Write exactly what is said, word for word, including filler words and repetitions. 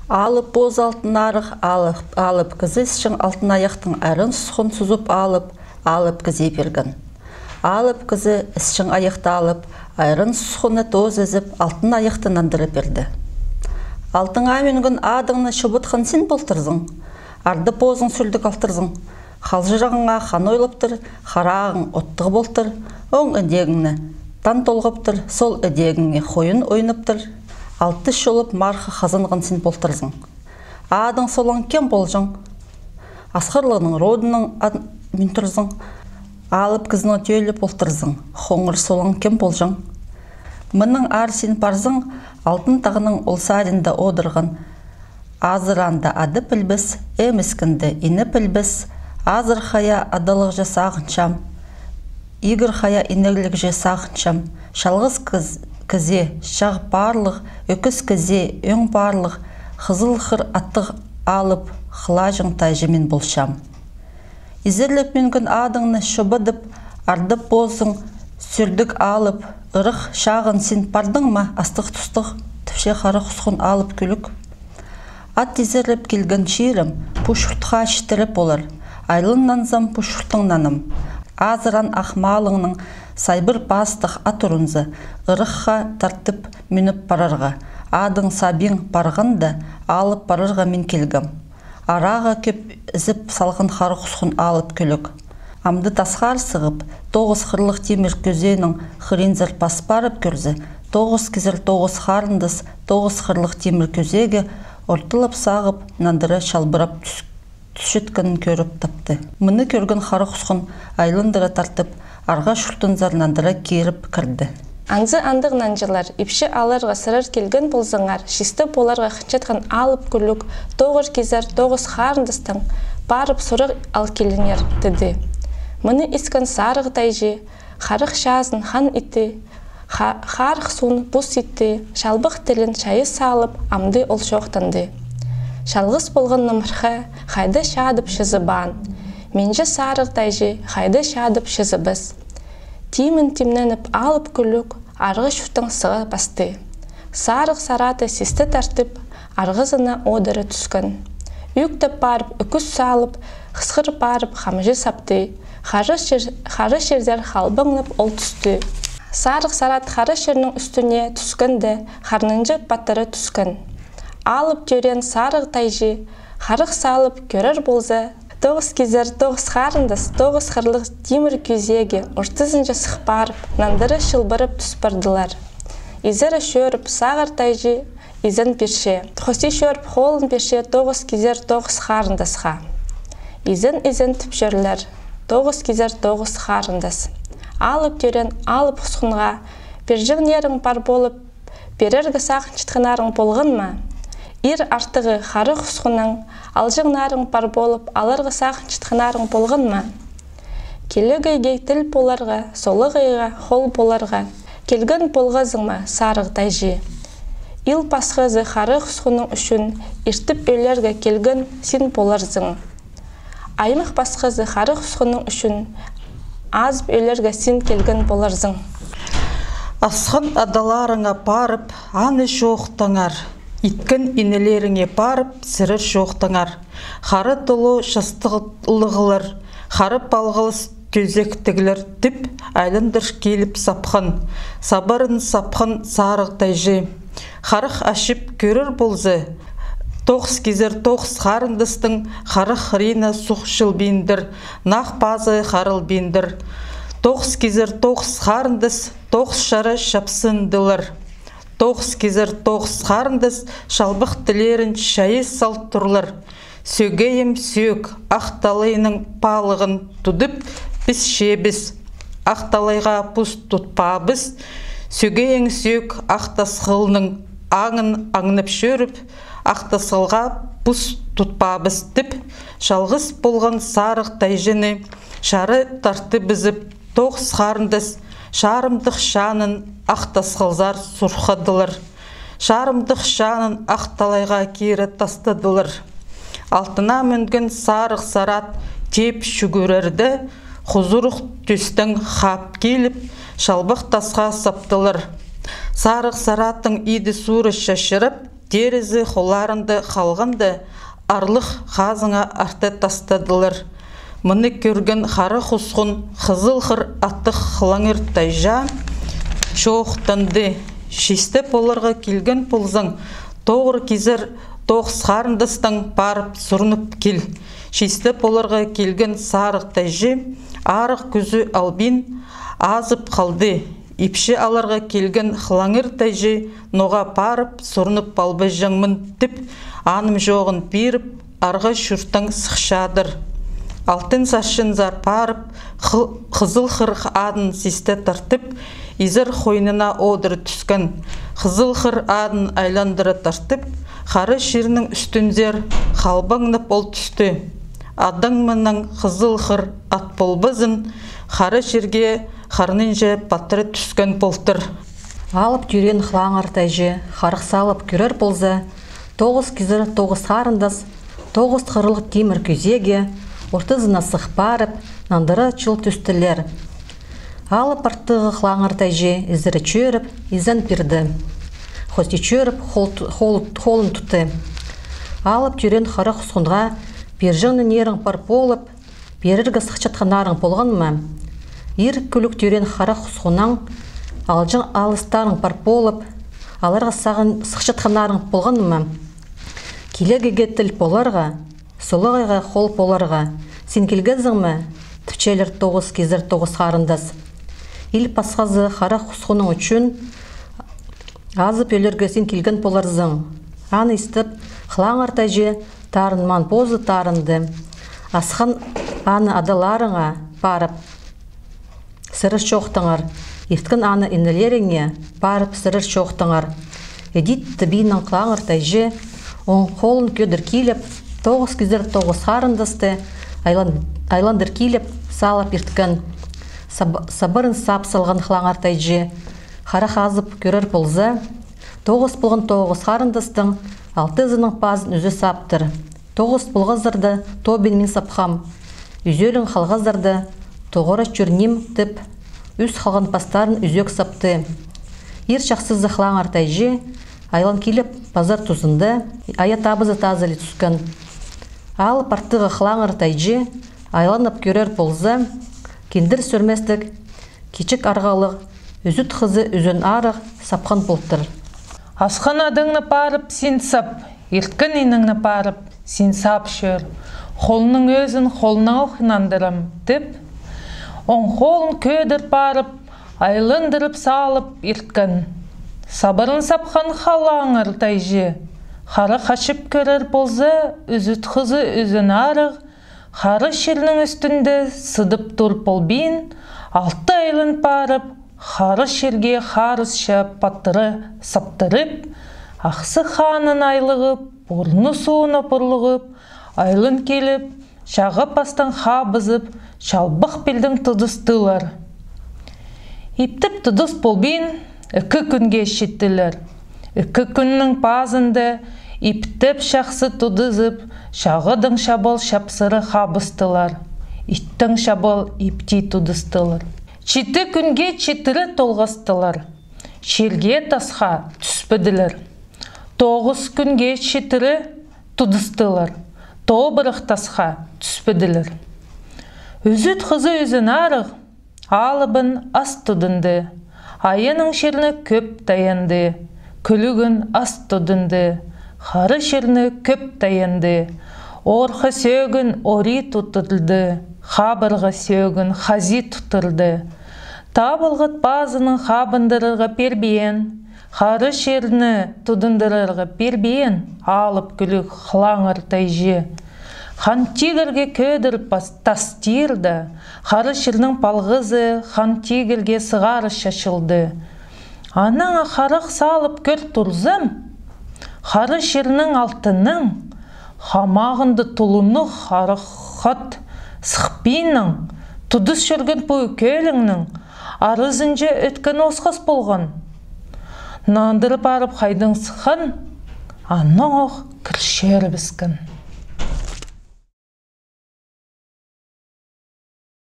Алып позы Алтын Арығ, алып, алып кізі ісчең Алтын Айахтың айран сусхын сузып алып, алып кізее пирген. Алып кізі ісчең айахты алып, айран сусхыны тооза ізіп, Алтын Айахты нандыра пирді. Алтыңа мӱнген адыңны чобытхан син полтырзың, арды позың сӱрдік алтырзың, халҷырағыңа хан ойлаптыр, харағың оттығ полтыр, оң ідегіңні тан толғаптыр, сол ідегіңе хойын ойнаптыр, алты чолып марха хазанған син полтырзың. Адың солаң кем полҷаң? Асхырлығның родынаң ат мӱн турзың, алып кізінің тӧлі полтырзың, хоңыр солаң кем полҷаң? Мының аар син парзың, Алтын тағның ол саринда одырған. Азыраанда ады пілбес, эміскенде ині пілбес, азыр хая адалығҷа сағынчам, игір хая инеглігҷе сағынчам. Чалғыс кіз-, кізее чағ парлығ, ӧкіс кізее ӧң парлығ, хызыл хыр аттығ алып, хылаҷаң тайҷы мин полчам. Изерлеп мӱнген адыңны чобадып, арды позың сӱрдік алып, ырах чағын син пардың ма, астығ-тустығ? — тіпче Хара Хусхун алып кӱлӱк. Ат изерлеп килген чирім пу чуртха читіре полар, айланнанзам пу чурттың наным. Азыраан ах малыңның сайбыр пастығ ат урунза, ырахха тартып мӱніп парарға. Адың сабиң парғанда, алып парарға мин килгем. Арағаа кӧп ізіп салған Хара Хусхун алып кӱлӱк. Амды тасхар сығып, тоғыс хырлығ тимір кӧзенің хыринзар пас парып кӧрзе, тоғыс кизер тоғыс харындас тоғыс хырлығ тимір кӧзеге ортылап сағып, нандыра чалбырап тӱс-, тӱсчеткенін кӧріп тапты. Мыны кӧрген Хара Хусхун айландыра тартып, арға чуртынзар нандыра киріп кірді. Анзы андағ нанҷылар, ипчі аалларға сірер килген ползаңар, чисті поларға хынчатхан алып кӱлӱк тоғыр кизер тоғыс харындастаң парып сурығ ал киліңер, — теди. Мыны искен Сарығ тайҷы харах чазын хан итті, ха-, харах суун пус итті, чалбах тілін чайыс салып, амды ол чоохтанды. Чалғыс полған нымырха хайда чадып чызыбаан? Минҷе Сарығ тайҷы хайда чадып чызыбас? Тимін тимненіп алып кӱлӱк арға чурттаң сыға пасты. Сарығ сараты систі тартып, арғазына одыра тӱскен. Ӱктеп парып, ӱкӱс салып, хысхыр парып, хамҷы сапты. Хара чир-, хара чирзер халбаңнап ол тӱсті. Сарығ сарат хара чирнің ӱстӱне тӱскенде, харнынҷа паттыра тӱскен. Алып тӧреен Сарығ тайҷы харах салып кӧрер полза, тоғыс кизер тоғыс харындас тоғыс хырлығ тимір кӧзеге ортызынҷа сых парып, нандыра чылбырап тӱс пардылар. Изере чӧріп, Сарығ тайҷы изен пирче. Хости чӧріп, холын пирче тоғыс кизер тоғыс харындасха. Изен-изен тіпчерлер тоғыс кизер тоғыс харындас. Алып тӧреен Алып Хусхунға пирҷеңнерің пар полып, пирерге сағынчатханнарың полған ма? Ир артығы Хара Хусхуннаң алҷаңнарың пар полып, аларға сағынчатханнарың полған ма? Киліг айға тіл поларға, солағ айға хол поларға килген полғазың ма, Сарығ тайҷы? Ил пасхазы Хара Хусхунның ӱчӱн иртіп ӧлерге килген син поларзың. Аймах пасхазы Хара Хусхунның ӱчӱн азып ӧлерге син килген поларзың. Асхан адаларыңа парып, аны чоохтаңар. Иткен инелеріңе парып, сірер чоохтаңар. Хара толу частығлығлар, хара палғалыс тӧзектіглер тіп, айландыр киліп сапхан. Сабарын сапхан Сарығ тайҷы харах ачып кӧрер полза, тоғыс кизер тоғыс харындастың харах хырина сух чылбиндыр, нах пазы харылбиндыр. Тоғыс кизер тоғыс харындас тоғыс чара чапсындылар. Тоғыс кизер тоғыс харындас чалбах тілерін чайыс сал турлар. Сӧӧгейім сӧӧк, ах талайның палығын тудып, піс чиибіс. Ах талайға пус тутпаабыс. Сӧӧгейің сӧӧк, Ах Тасхылның аңын аңнап чӧріп, Ах Тасхылға пус тутпаабыс, тіп, чалғыс полған Сарығ тайҷыны чара тартыбызып, тоғыс харындас чарымдых чаанын Ах Тасхылзар сурхадылар. Чарымдых чаанын ах талайға кире тастадылар. Алтына мӱнген Сарығ сарат тееп чӱгӱрерде, хузурух тӧстең хап киліп, чалбах тасха саптылар. Сарығ сараттың иді-суры чачырап, Теерізі холларында халғанда, аарлығ хазыңа арта тастадылар. Мыны кӧрген Хара Хусхун Хызыл Хыр аттығ Хылаңыр тайҷа чоохтанды: «Чистеп оларға килген ползаң, тоғыр кизер тоғыс харындастаң парып сурынып кил. Чистеп оларға килген Сарығ тайҷы арығ кӱзі албин азып халды. Ипчі аларға килген Хылаңыр тайҷы ноға парып сурынып албаҷаңмын тіп, аным чооғын пиріп, арға чуртаң сыхчадыр. Алтын сарчынзар парып, Хы-, Хызыл Хыр адын систе тартып, изер хойнына одыра тӱскен. Хызыл Хыр адын айландыра тартып, Хара чирнің ӱстӱнзер халбаңнап ол тӱсті. Адаң мынаң Хызыл Хыр ат полбазын, Хара чирге харнынҷа паттыра тӱскен полтыр». Алып тӧреен Хылаңыр тайҷы харах салып кӧрер полза, тоғыс кизер тоғыс харындас тоғыс хырлығ тимір кӧзеге ортызына сых парып, нандыра чыл тӱстілер. Алып артығы Хылаңыр тайҷы изере чӧріп, изен пирді. Хости чӧріп, хол-, хол-, холын тутты. Алып тӧреен Хара Хусхунға: «Пирҷеңнің нерің пар полып, пирерге сыхчатханнарың полған ма? Ир кӱлӱк тӧреен Хара Хусхуннаң алҷаң алыстарың пар полып, аларға сағын сыхчатханнарың полған ма? Килегеге тіл поларға, солағайға хол поларға син килгезің ме?» — тіпчелер тоғыс кизер тоғыс харындас. Ил пасхазы Хара Хусхунның ӱчӱн азып ӧлерге син килген поларзың. Аны истіп, Хылаңыр тайҷы тарынмаан позы тарынды. Асхан аны адаларыңа парып сірер чоохтаңар, ирткен аны инелеріңе парып сірер чоохтаңар. Идит тібиинең Хылаңыр тайҷы оң холын кӧдір киліп, тоғыс кизер тоғыс харындасты айлан-, айландыр киліп, салып ирткен. Саб-, сабырын сап салған Хылаңыр тайҷы харах азып кӧрер полза, тоғыс полған тоғыс харындастың алтызының пазын ӱзе саптыр. Тоғыс полғазарда тобин мин сапхам, ӱзӧлең халғазарда тоғыра чӧр ним тіп, ӱс халған пастарын ӱзӧк сапты. Ир чахсызы Хылаңыр тайҷы айлан киліп, пазар тузында ая табызы тазылай тӱскен. Алып артығы Хылаңыр тайҷы айланып кӧрер полза, киндір сӧрместіг кічіг арғалығ Ӱзӱт хызы Ӱзен Арығ сапхан полтыр. «Асхан адаңны парып син сап, ирткен инеңні парып син сап чӧр. Холның ӧзін холнаң ох нандырам», — тіп, оң холын кӧдір парып, айландырып салып ирткен. Сабырын сапхан Хылаңыр тайҷы хара хачып кӧрер полза, Ӱзӱт хызы Ӱзен Арығ Хара чирнің ӱстӱнде сыдып тур полбин, алты айлан парып, Хара чирге харысча паттыра саптырып, Ахсы ханның айлығып, пурны-сууны пурлығып, айлан киліп, чағаа пастаң хабызып, чалбах пилдең тудыстылар. Иптеп тудыс полбин, ікі кӱнге читтілер. Ікі кӱннің пазында иптеп чахсы тудызып, чағадаң чабал чапсыра хабыстылар, иттең чабал ипти тудыстылар. Читі кӱнге читіре толғастылар, чирге тасха тӱспеділер. Тоғыс кӱнге читіре тудыстылар, тобырах тасха тӱспеділер. Ӱзӱт хызы Ӱзен Арығ алыбын ас тудынды, айаның чирні кӧп таянды, кӱлӱгін ас тудынды, хара чирні кӧп таянды, орха сӧӧгін ори тутырды, хабырға сӧӧгін хази тутырды. Табылғат пазының хабындырарға пирбеен, хара чирні тудындырарға пирбеен алып кӱлӱк Хылаңыр тайҷы Хан Тигірге кӧдір пас-, тастир да, хара чирнің палғазы Хан Тигірге сығара чачылды. Анаң харах салып кӧр турзам, хара чирнің алтынаң, хамағында тулунығ хара хат сыхпинаң, тудыс чӧрген пу ікӧлеңнің аразынҷа ӧткін осхас полған. Нандыра парып хайдаң сыххан, анаң ох кірчерібіскен.